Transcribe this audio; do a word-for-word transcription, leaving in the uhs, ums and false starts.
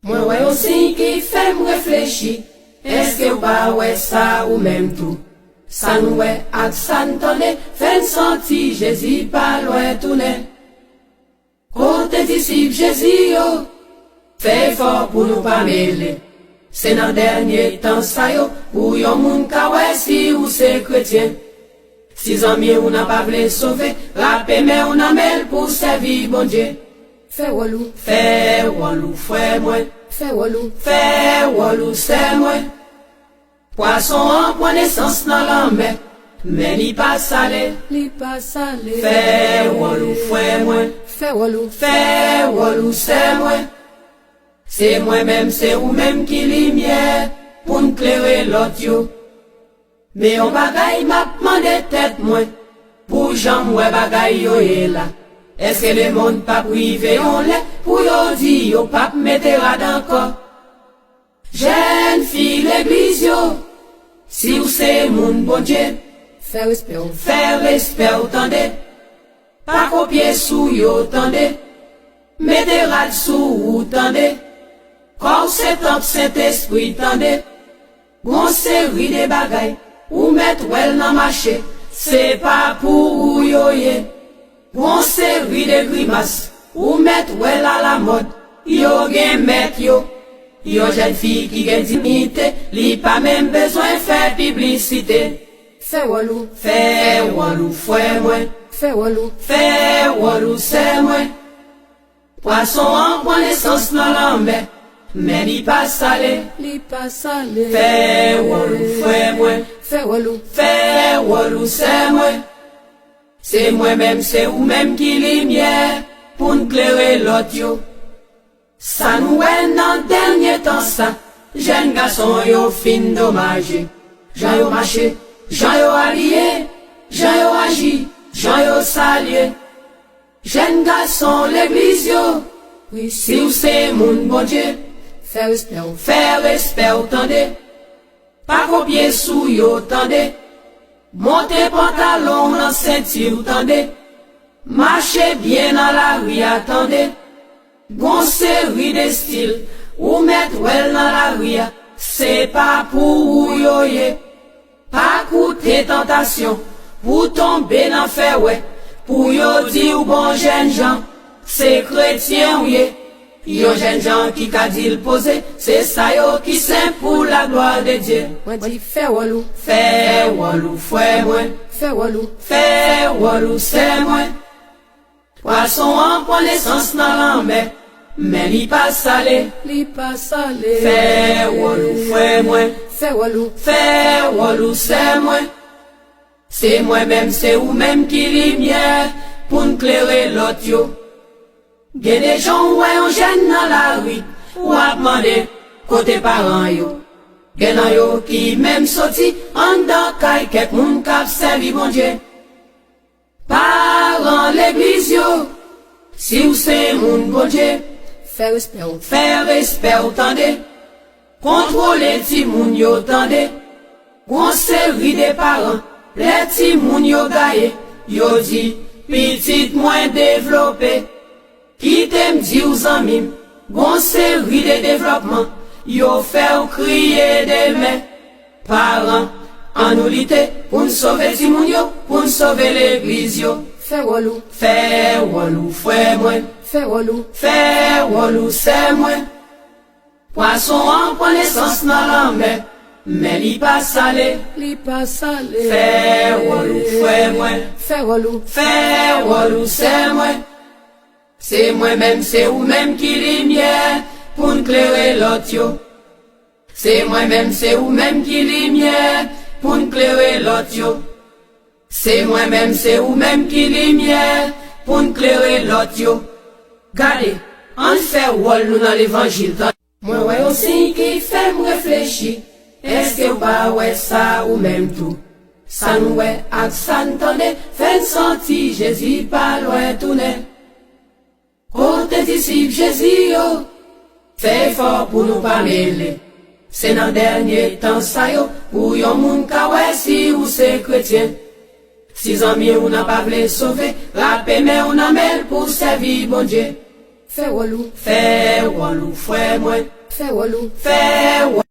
Mwen wè yon siy ki fè m reflechi. Èske w pa wè sa ou menm tou? Sa n wè ak sa n tande fè n santi Jezi pa lwen tounen. Kote disip Jezi yo? Fè efò pou nou pa mele. Se nan dènye tan sa yo pou yon moun ka wè si ou se kretyen. Si zanmi w nan pa vle sove, rape men w nan men l pou sèvi Bondye. Fè wòl ou. Fè wòl ou, frè mwen. Fè wòl ou. Fè wòl ou, sè mwen. Pwason an pran nesans nan lanmè, men li pa sale. Li pa sale. Fè wòl ou, frè mwen. Fè wòl ou. Fè wòl ou, sè mwen. Se mwen menm, se ou menm ki limyè pou n klere lòt yo. Men yon bagay m ap mande tèt mwen, pou jan m wè bagay yo ye la, èske lemonn p ap rive yon lè pou yo di yo p ap mete rad ankò? Jèn fi legliz yo, si w se moun Bondye, fè respè w, fè respè w, tande. Pa kopye sou yo, tande. Mete rad sou ou, tande. Kò w se tanp Sentespri, tande. Gon seri de bagay ou mèt wè l nan mache, se pa pou ou yo ye. Gon seri de grimas ou mèt wè l alamòd, yo gen mèt yo. Yon jèn fi ki gen diyite, li pa menm bezwen fè piblisite. Fè wòl ou. Fè wòl ou, frè mwen. Fè wòl ou. Fè wòl ou, sè mwen. Pwason an pran nesans nan lanmè, men li pa sale. Li pa sale. Fè wòl ou, frè mwen. Fè wòl ou. Fè wòl ou, sè mwen. Se mwen menm, se ou menm ki limyè pou n klere lòt yo. Sa n wè nan dènye tan sa, jèn gason yo fin domaje. Jan yo mache, jan yo abiye, jan yo aji, jan yo salye. Jèn gason legliz yo, wi, si w se moun Bondye, fè respè w, fè respè w, tande. Pa kopye sou yo, tande. Monte pantalon w nan senti w, tande. Mache byen nan lari a, tande. Gon seri de stil ou mèt wè l nan lari a, se pa pou ou yo ye. Pa koute tantasyon pou tonbe nan fè wè, pou yo di w bon jèn jan, se kretyen w ye. Yon jèn jan ki ka di l poze, se sa yo ki sen pou laglwa de Dye. Mwen di fè wòl ou. Fè wòl ou, frè mwen. Fè wòl ou. Fè wòl ou, sè mwen. Pwason an pran nesans nan lanmè, men li pa sale. Li pa sale. Fè wòl ou, frè mwen. Fè wòl ou. Fè wòl ou, sè mwen. Se mwen menm, se ou menm ki limyè pou n klere lòt yo. Gen de jan w wè yon jèn nan lari, w ap mande kote paran yo. Gen nan yo ki menm soti anndan kay kèk moun k ap sèvi Bondye. Paran legliz yo, si w se moun Bondye, fè respè w. Fè respè w, tande. Kontwole timoun yo, tande. Gon seri de paran, lè timoun yo gaye, yo di, pitit mwen devlope. Kite m di w, zanmi m, gon seri de devlòpman, yo fè w kriye demen. Paran, ann nou lite pou n sove timoun yo, pou n sove legliz yo. Fè wòl ou. Fè wòl ou, frè mwen. Fè wòl ou. Fè wòl ou, sè mwen. Pwason an pran nesans nan lanmè, men li pa sale. Li pa sale. Fè wòl ou, frè mwen. Fè wòl ou. Fè wòl ou, sè mwen. Se mwen menm, se ou menm ki limyè pou n klere lòt yo. Se mwen menm, se ou menm ki limyè pou n klere lòt yo. Se mwen menm, se ou menm ki limyè pou n klere lòt yo. Gade, ann fè wòl nou nan levanjil, tande. Mwen wè yon siy ki fè m reflechi. Èske w pa wè sa ou menm tou? Sa n wè ak sa n tande fè n santi Jezi pa lwen tounen. Kote disip Jezi yo? Fè efò pou nou pa mele. Se nan dènye tan sa yo pou yon moun ka wè si ou se kretyen. Si zanmi w nan pa vle sove, rape men w nan men l pou sèvi Bondye. Fè wòl ou. Fè wòl ou, frè mwen. Fè wòl ou. Fè wòl